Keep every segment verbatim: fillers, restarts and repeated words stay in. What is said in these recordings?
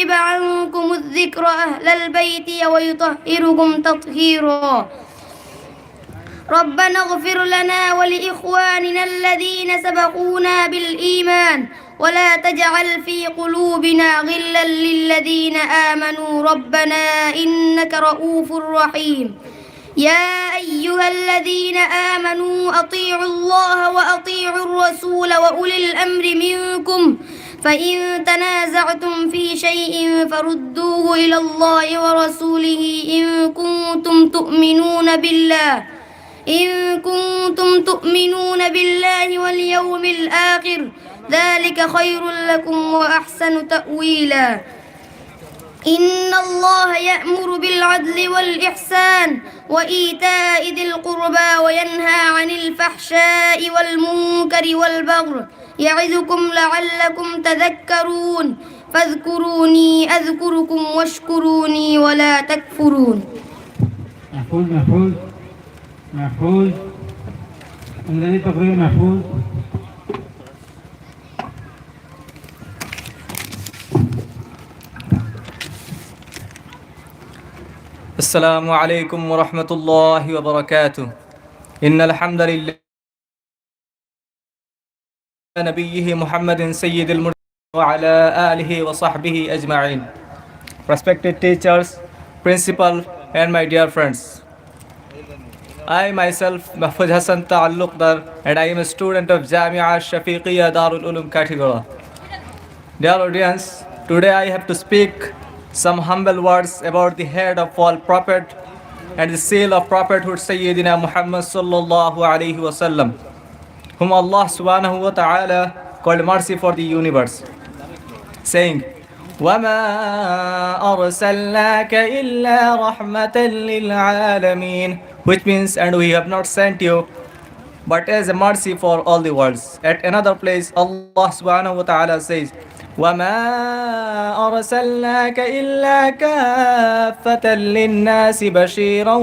عنكم الذكر أهل البيت ويطهركم تطهيرا. ربنا اغفر لنا ولإخواننا الذين سبقونا بالإيمان ولا تجعل في قلوبنا غلا للذين آمنوا ربنا إنك رءوف رحيم. يا أيها الذين آمنوا أطيعوا الله وأطيعوا الرسول وأولي الأمر منكم، فإن تنازعتم في شيء فردوه إلى الله ورسوله إن كنتم تؤمنون بالله، إن كنتم تؤمنون بالله واليوم الآخر، ذلك خير لكم وأحسن تأويلا. إن الله يأمر بالعدل والإحسان وإيتاء ذي القربى وينهى عن الفحشاء والمنكر والبغي يعظكم لعلكم تذكرون. فاذكروني أذكركم واشكروا لي ولا تكفرون. محفوظ، محفوظ، محفوظ. الذي تقرير محفوظ. السلام عليكم ورحمة الله وبركاته. إن الحمد لله نبيه محمد سيد المرسلين وعلى آله وصحبه أجمعين. Respected teachers, principal, and my dear friends. I myself, Mahfuz Hassan Taluqdar, and I am a student of Jamia Shafiqiya Darul Ulum Katigora. Dear audience, today I have to speak some humble words about the head of all prophet and the seal of prophethood Sayyidina Muhammad sallallahu alaihi wasallam, whom Allah subhanahu wa ta'ala called mercy for the universe, saying, وما أرسلناك إلا رحمة للعالمين, which means, and we have not sent you but as a mercy for all the worlds. At another place, Allah subhanahu wa ta'ala says, وما أرسلناك إلا كافة للناس بشيرا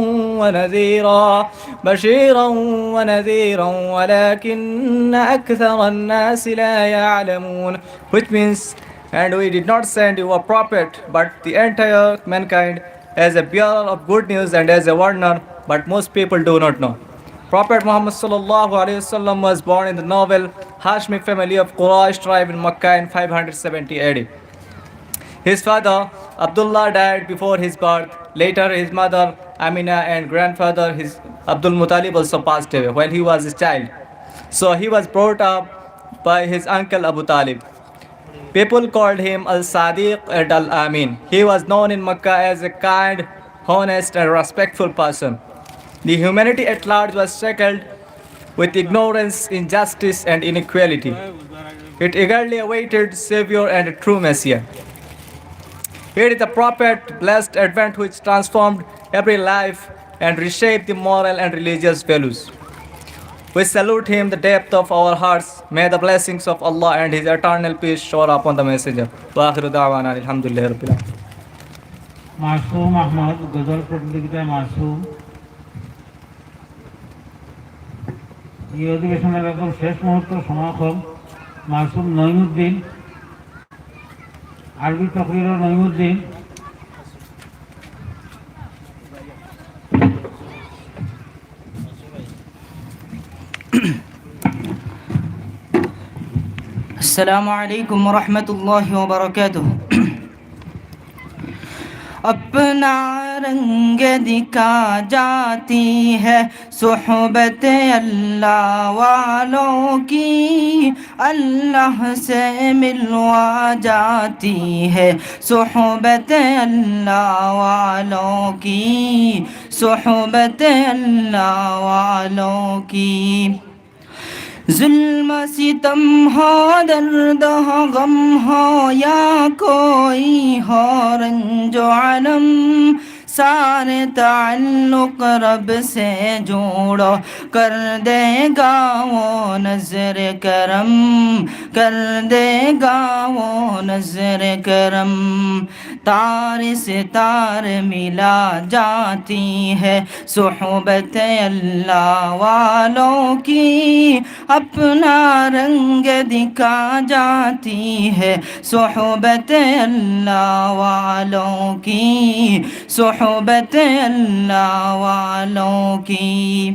ونذيرا، بشيرا ونذيرا ولكن أكثر الناس لا يعلمون. Which means, and we did not send you a prophet, but the entire mankind as a bearer of good news and as a warner, but most people do not know. Prophet Muhammad sallallahu alaihi wasallam was born in the noble Hashmi family of Quraysh tribe in Makkah in five hundred seventy A D. His father Abdullah died before his birth. Later, his mother Amina and grandfather his Abdul Muttalib also passed away while he was a child. So he was brought up by his uncle Abu Talib. People called him Al-Sadiq and Al-Amin. He was known in Makkah as a kind, honest, and respectful person. The humanity at large was shackled with ignorance, injustice, and inequality. It eagerly awaited Savior and a true Messiah. It is the prophet blessed advent which transformed every life and reshaped the moral and religious values. We salute him the depth of our hearts. May the blessings of Allah and His eternal peace shower upon the messenger. وآخر دعوانا الحمد لله رب العالمين. মাসুম আহমদ, গজল প্রতিযোগিতায় মাসুম। এই অধিবেশনের একদম শেষ মুহূর্ত সমাগম, মাসুম নইমুদ্দিন, আরবি তকরিরর নইমুদ্দিন। السلام عليكم ورحمة الله وبركاته. اپنا رنگ دکھا جاتی ہے صحبت اللہ والوں کی، اللہ سے ملوا جاتی ہے صحبت اللہ والوں کی، صحبت اللہ والوں کی۔ ظلم و ستم ہو، درد ہو، غم ہو یا کوئی ہو رنج و الم، سارے تعلق رب سے جوڑو، کر دے گا وہ نذر کرم، کر دے گا وہ نظر کرم، تار سے تار ملا جاتی ہے۔ صحبت اللہ والوں کی اپنا رنگ دکھا جاتی ہے۔ صحبت اللہ والوں کی، صحبت اللہ والوں کی۔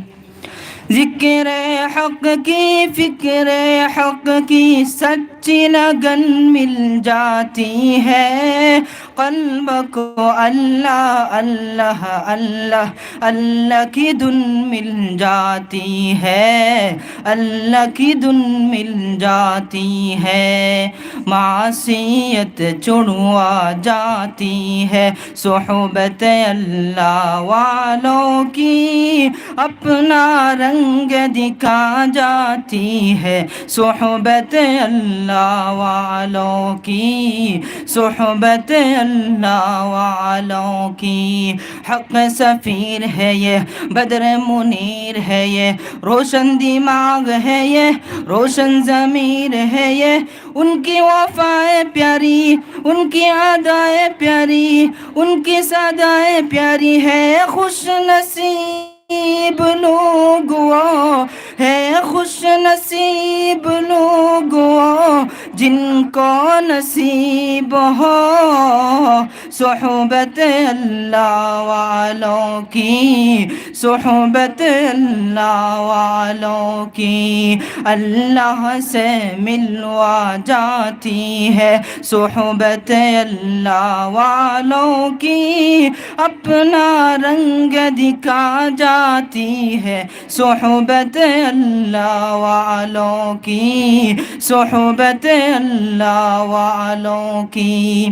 ذکر حق کی، فکر حق کی سچی لگن مل جاتی ہے۔ قلب کو اللہ، اللہ، اللہ، اللہ کی دھن مل جاتی ہے، اللہ کی دھن مل جاتی ہے۔ معصیت چھڑوا جاتی ہے، صحبت اللہ والوں کی اپنا رنگ دکھا جاتی ہے۔ صحبت اللہ والوں کی، صحبت اللہ والوں کی۔ حق سفیر ہے یہ، بدر منیر ہے یہ، روشن دماغ ہے یہ، روشن ضمیر ہے یہ۔ ان کی وفائیں پیاری، ان کی ادائیں پیاری، ان کی صدائیں پیاری ہے۔ خوش نصیب لوگ وہ ہے، خوش نصیب لوگ وہ، جن کو نصیب ہو صحبت اللہ والوں کی، صحبت اللہ والوں کی۔ اللہ سے ملوا جاتی ہے صحبت اللہ والوں کی، اپنا رنگ دکھا جاتی ہے صحبت اللہ والوں کی، صحبت اللہ والوں کی۔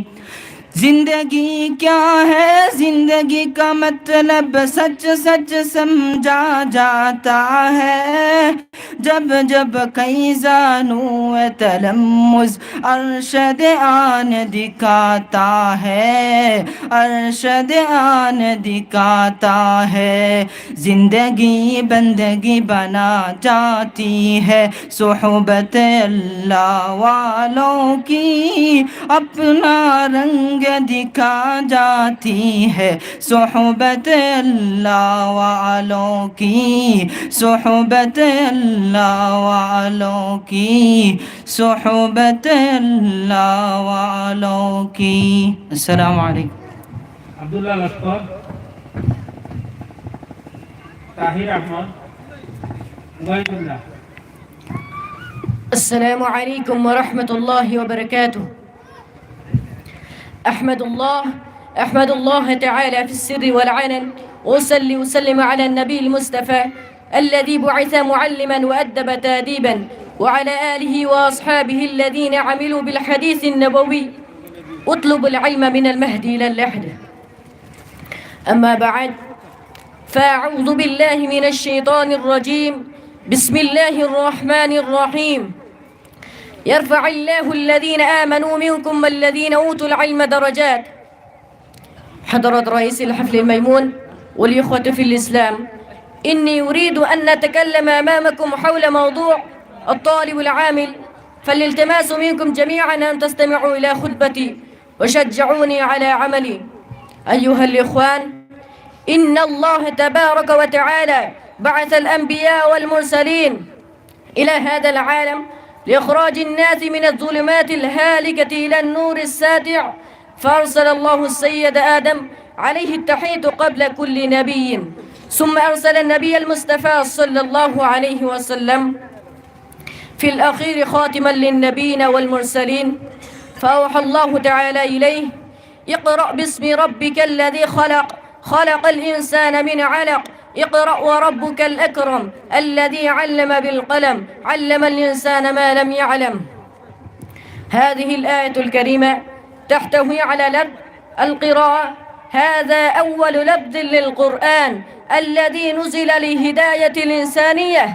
زندگی کیا ہے، زندگی کا مطلب سچ سچ سمجھا جاتا ہے۔ جب جب کئی زانو تلمذ ارشد آن دکھاتا ہے، ارشد آن دکھاتا ہے۔ زندگی بندگی بنا جاتی ہے صحبت اللہ والوں کی، اپنا رنگ دکھا جاتی ہے صحبت اللہ والوں کی، صحبت اللہ والوں کی، صحبت اللہ والوں کی۔ السلام علیکم۔ عبداللہ لشکر، طاہر احمد، عبید اللہ۔ السلام عليكم ورحمة الله وبركاته. أحمد الله، أحمد الله تعالى في السر والعلن، وأصلي وأسلم على النبي المصطفى الذي بعث معلما وأدب تأديبا، وعلى آله وأصحابه الذين عملوا بالحديث النبوي، اطلبوا العلم من المهد إلى اللحد. أما بعد، فأعوذ بالله من الشيطان الرجيم. بسم الله الرحمن الرحيم. يرفع الله الذين آمنوا منكم والذين أوتوا العلم درجات. حضرة رئيس الحفل الميمون والإخوة في الإسلام، إني أريد أن أتكلم أمامكم حول موضوع الطالب العامل، فالالتماس منكم جميعا أن تستمعوا إلى خطبتي وشجعوني على عملي. أيها الإخوان، إن الله تبارك وتعالى بعث الأنبياء والمرسلين إلى هذا العالم لإخراج الناس من الظلمات الهالكة إلى النور الساطع، فأرسل الله السيد آدم عليه التحية قبل كل نبي، ثم أرسل النبي المصطفى صلى الله عليه وسلم في الأخير خاتما للنبيين والمرسلين، فأوحى الله تعالى إليه: اقرأ باسم ربك الذي خلق، خلق الإنسان من علق، اقرأ وربك الأكرم، الذي علم بالقلم، علم الإنسان ما لم يعلم. هذه الآية الكريمة تحتوي على لفظ القراءة. هذا أول لفظ للقرآن الذي نزل لهداية الإنسانية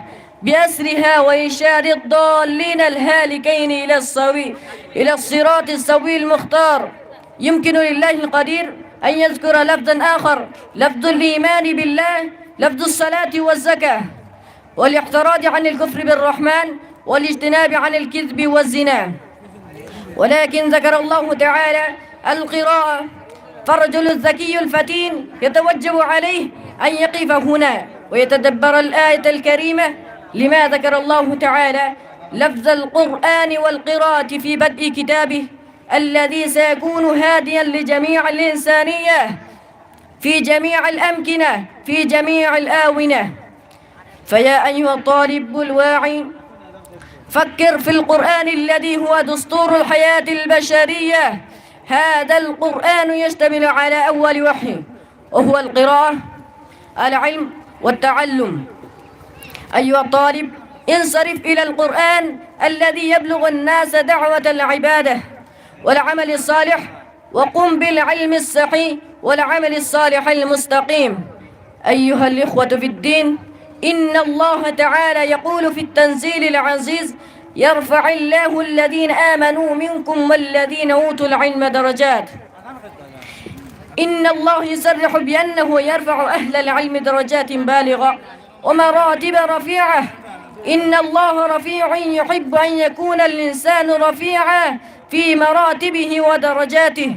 بأسرها وإرشاد الضالين الهالكين إلى السوي، إلى الصراط السوي المختار. يمكن لله القدير أن يذكر لفظا آخر، لفظ الإيمان بالله، لفظ الصلاة والزكاة، والاحتراز عن الكفر بالرحمن، والاجتناب عن الكذب والزنا. ولكن ذكر الله تعالى القراءة، فالرجل الذكي الفتين يتوجب عليه أن يقف هنا ويتدبر الآية الكريمة، لما ذكر الله تعالى لفظ القرآن والقراءة في بدء كتابه الذي سيكون هاديا لجميع الإنسانية في جميع الأمكنة، في جميع الآونة. فيا أيها الطالب الواعي، فكر في القرآن الذي هو دستور الحياة البشرية. هذا القرآن يشتمل على أول وحي، وهو القراءة، العلم، والتعلم. أيها الطالب، انصرف إلى القرآن الذي يبلغ الناس دعوة العبادة والعمل الصالح، وقم بالعلم الصحيح والعمل الصالح المستقيم. أيها الإخوة في الدين، إن الله تعالى يقول في التنزيل العزيز: يرفع الله الذين آمنوا منكم والذين أوتوا العلم درجات. إن الله يصرح بأنه يرفع أهل العلم درجات بالغة ومراتب رفيعة. إن الله رفيع يحب أن يكون الإنسان رفيعا في مراتبه ودرجاته.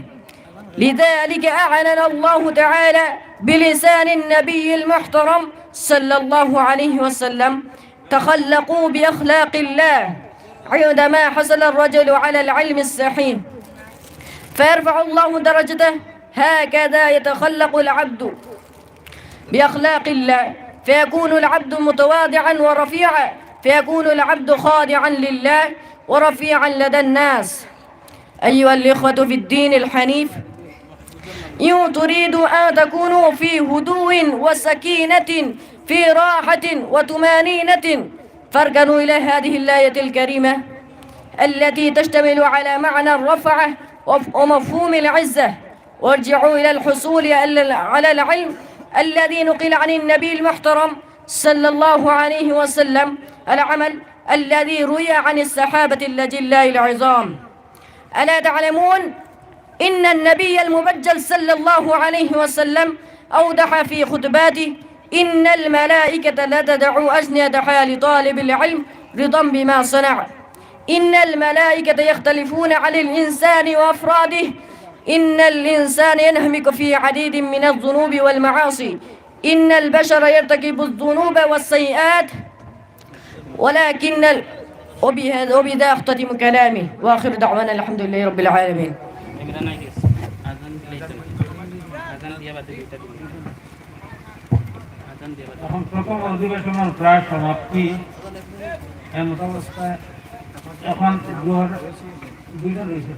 لذلك أعلن الله تعالى بلسان النبي المحترم صلى الله عليه وسلم: تخلقوا بأخلاق الله عندما حصل الرجل على العلم الصحيح فيرفع الله درجته. هكذا يتخلق العبد بأخلاق الله، فيكون العبد متواضعا ورفيعا، فيكون العبد خاضعا لله ورفيعا لدى الناس. أيها الإخوة في الدين الحنيف، إن تريدوا أن تكونوا في هدوء وسكينة، في راحة وطمأنينة، فاركنوا إلى هذه الآية الكريمة التي تشتمل على معنى الرفعة وف-، ومفهوم العزة، وارجعوا إلى الحصول على على العلم الذي نقل عن النبي المحترم صلى الله عليه وسلم، العمل الذي روي عن الصحابة الأجلاء العظام. ألا تعلمون إن النبي المبجل صلى الله عليه وسلم أوضح في خطباته: إن الملائكة لتضع أجنحتها لطالب العلم رضا بما صنع. إن الملائكة يختلفون عن الإنسان وأفراده. إن الإنسان ينهمك في عديد من الذنوب والمعاصي. إن البشر يرتكب الذنوب والسيئات، ولكن ال-، وبهذا، وبذا أختتم كلامي، وآخر دعوانا الحمد لله رب العالمين. এখন প্রথম অধিবেশনের প্রায় সমাপ্তি। এমতাবস্থায় এখন জোহর দুইটা রয়েছে।